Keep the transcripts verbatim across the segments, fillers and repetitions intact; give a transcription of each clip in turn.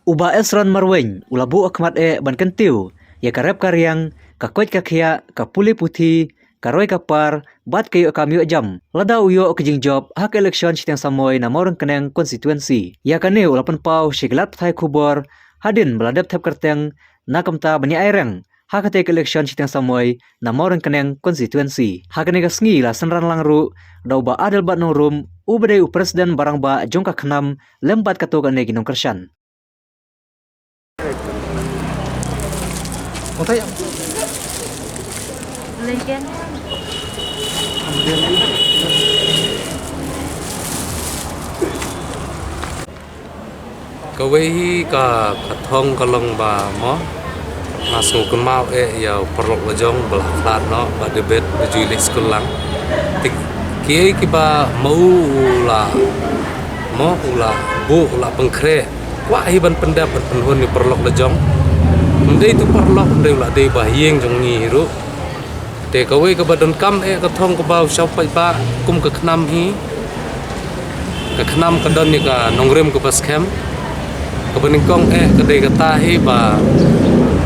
U Bah Esron Marwein u la buh khmat eh ban kyntiew ïa ka rep ka riang, ka koit ka khiah, ka pule puthi, ka roi ka par bad ka ïoh kam ïoh jam lada u ïoh ka jingjop ha ka election shiteng samoi na Mawryngkneng constituency. Ïa kane u la pynpaw sha ki lad pathai khubor hadien ba la dep thep kyrteng na ka bynta ban ïa aireng ha katei ka election shiteng samoi na Mawryngkneng constituency. Ha kane ka sngi la synran lang ruh da u Bah Adelbert Nongrum, u ba dei u president barangbah jong ka KHNAM, lem bad katto katne ki nongkyrshan. Kawei hi ka, ka thong ka long ba mo, nga sngewkynmaw eh ïa u paralok la jong ba la khlad noh, ba debit ba ju leit skul lang. Te kiei kiba ma u u la mo, u la buh, u la pynkhreh, kwah hi ban pyndep ban pynhun ïa u paralok la jong. Ym dei tu paralok, ym dei, u la dei ba ha ïing jong ngi hi ruh. Te kawei kaba donkam eh ka thong kaba u shah paidbah kum ka KHNAM hi. Ka KHNAM ka don ïa ka nongrim kaba skhem. Kaba nyngkong eh ka dei kata hi ba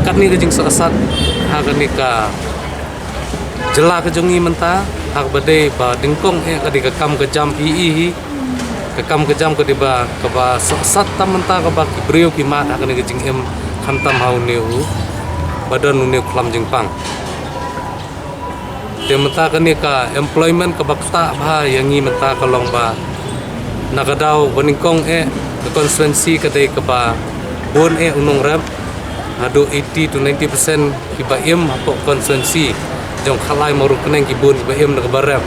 katne ka jingsangsot ha kane ka jylla ka jong ngi mynta, ha kaba dei ba nyngkong eh ka dei ka kam ka jam i i hi. Ka kam ka jam ka dei ba kaba sangsot tam mynta kaba ki briew ki mad ha kane ka jingim, khamtam ha une u ba don une u khlam jingpang. Te mynta kane ka employment kaba ktah bha ïa ngi mynta ka long ba na ka daw ba nyngkong eh ka constituency ka dei kaba bun eh u nongrep, haduh eighty to ninety percent kiba im hapoh constituency jong Khalai Mawryngkneng ki bun kiba im na kaba rep.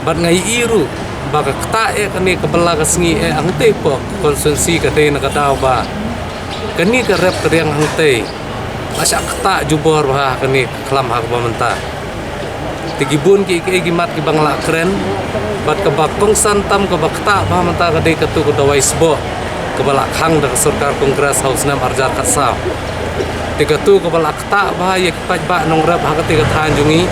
Bad nga ïohi ruh ba ka ktah eh kane ka bylla ka sngi eh hangtei hapoh constituency ka dei na ka daw ba kane ka rep ka riang hangtei la shah ktah jubor bha ha kane ka khlam ha kaba mynta. Te ki bun kiei kiei ki mat kiba nga la kren, bad kaba kongsan tam kaba ktah bha mynta ka dei katu ka dawai sboh kaba la khang da ka sorkar Congress ha u snem arhajar khatsaw. Te katu kaba la ktah bha ïa ki paidbah nongrep ha katei ka thaiñ jong ngi.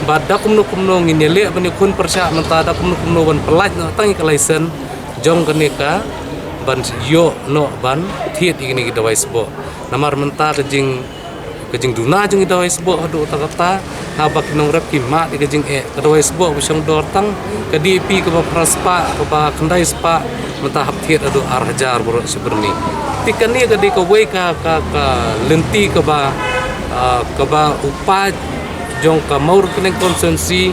Bad da kumno kumno ngin ïaleh ban ïakhun pyrshah mynta, da kumno kumno ban pyllait noh tang ïa ka license jong kane ka ban ïoh noh ban thied ïa kine ki dawai sboh. Namar mynta ka jing, ka jingduna jong ki dawai sboh haduh katta katta, haba ki nongrep ki mad ïa ka jingeh, ka dawai sboh ba shong dor tang ka D A P kaba phra spah, kaba khyndai spah, mynta hap thied haduh ar hajar baroh shi byrni. Te kane ka dei kawei ka, ka, ka lynti kaba, ah, kaba u paid jong ka Mawryngkneng constituency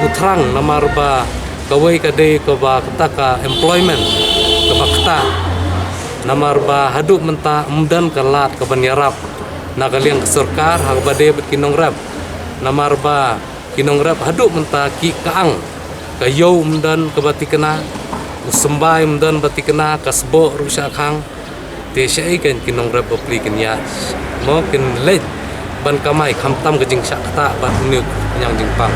u thrang, namar ba kawei ka dei kaba kata ka employment kaba ktah. Namar ba haduh mynta ym don ka lad kaban ïarap na ka liang ka sorkar ha kaba dei bad ki nongrep. Namar ba ki nongrep haduh mynta ki ka ang, ka ïew ym don kaba thikna, u symbai ym don ba thikna, ka sboh ruh shah khang. Te shaei kein ki nongrep bapli kin ïaid, mo, kin leit ban kamai khamtam ka jingshah ktah bad une u khñiang jingpang.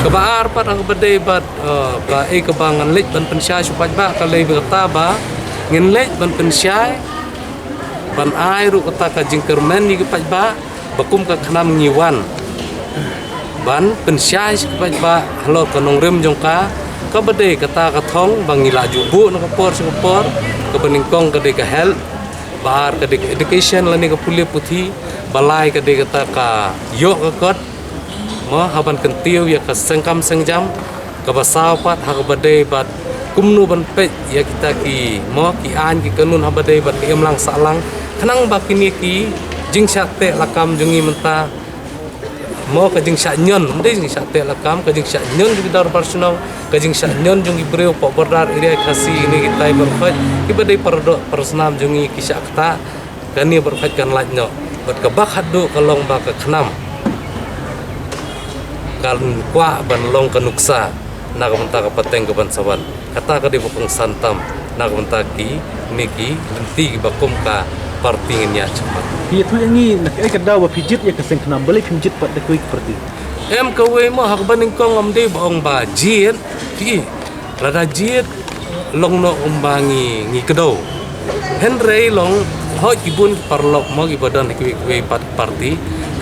Kaba ar pat ha kaba dei bad, eh, ba ei kaba ngan leit ban pynshai sha u paidbah ka lei ba kata ba ngin leit ban pynshai ban ai ruh kata ka jingkyrmen ïa ki paidbah ba kum ka KHNAM ngi wan ban pynshai sha ki paidbah halor ka nongrim jong ka, kaba dei kata ka thong ba ngi la ju buh na ka por sha ka por, kaba nyngkong ka dei ka health, ba ar ka dei ka education lane ka pule puthi, ba lai ka dei kata ka ïoh ka kot, mo, haban kyntiew ïa ka sengkam sengjam, kaba saw pat ha kaba dei bad kumno ban peit ïa kita ki, mo, ki aiñ ki kanun haba dei bad ka imlang sahlang, khnang ba kine ki jingshah teh lakam jong ngi mynta, mo, ka jingshah ñion, ym dei jingshah teh lakam, ka jingshah ñion jong ki dorbar shnong, ka jingshah ñion jong ki briew poh border area Khasi, kine kitai baroh khoit kiba dei para doh para snam jong ngi ki shah ktah. Kane baroh khoit kan lait noh. Bad kaba khatduh ka long ba ka KHNAM kan kwah ban long ka nuksa na ka bynta ka pateng kaban sa wan. Kata ka dei ba kongsan tam na ka bynta kine ki lynti kiba kum ka parti ngin ïa shim bad. Phi ïathuh ïa ngi na kaei ka daw ba phi jied ïa ka seng KHNAM, balei phim jied pat da kawei ka parti? Em, kawei mo, ha kaba nyngkong ym dei ba ong ba jied, phi, lada jied long noh kumba ngi, ngi kdew. Hynrei long, hooid ki bun ki paralok mo kiba don ha kiwei kiwei pat ki parti.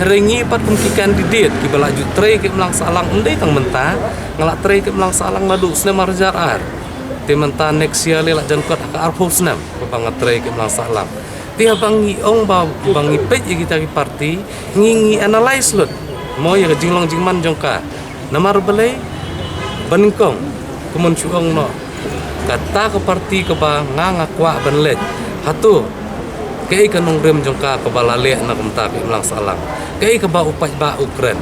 Hynrei ngi pat kum ki candidate kiba la ju trei ka imlang sahlang, ym dei tang mynta, nga la trei ka imlang sahlang naduh u snem ar hajar ar. Te mynta next year lei la jan kot ha ka arphew snem. Ba nga trei ka imlang sahlang. Te haba ngi ong ba, ba ngi peit ïa kita ki parti, ngi, ngi analyze lut mo ïa ka jinglong jingman jong ka. Namar balei? Ba nyngkong, kumno shu ong noh, kata ka parti kaba nga, nga kwah ban leit, hato kaei ka nongrim jong ka kaba la leh na kumta ka imlang sahlang? Kaei kaba u paidbah u kren?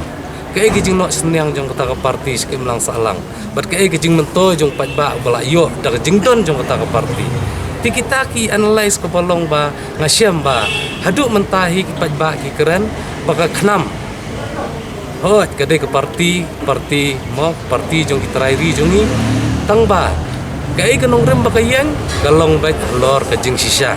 Kaei ka jingnoh synñiang jong kata ka parti sha ka imlang sahlang? Bad kaei ka jingmyntoi jong paidbah ba la ïoh da ka jingdon jong kata ka parti? Te kita ki analyze kaba long ba nga shem ba haduh mynta hi ki paidbah ki kren ba ka KHNAM, hooid, ka dei ka parti, parti mo, parti jong ki trai ri jong ngi. Tang ba kaei ka nongrim ba ka ïeng, ka long beit halor ka jingshisha.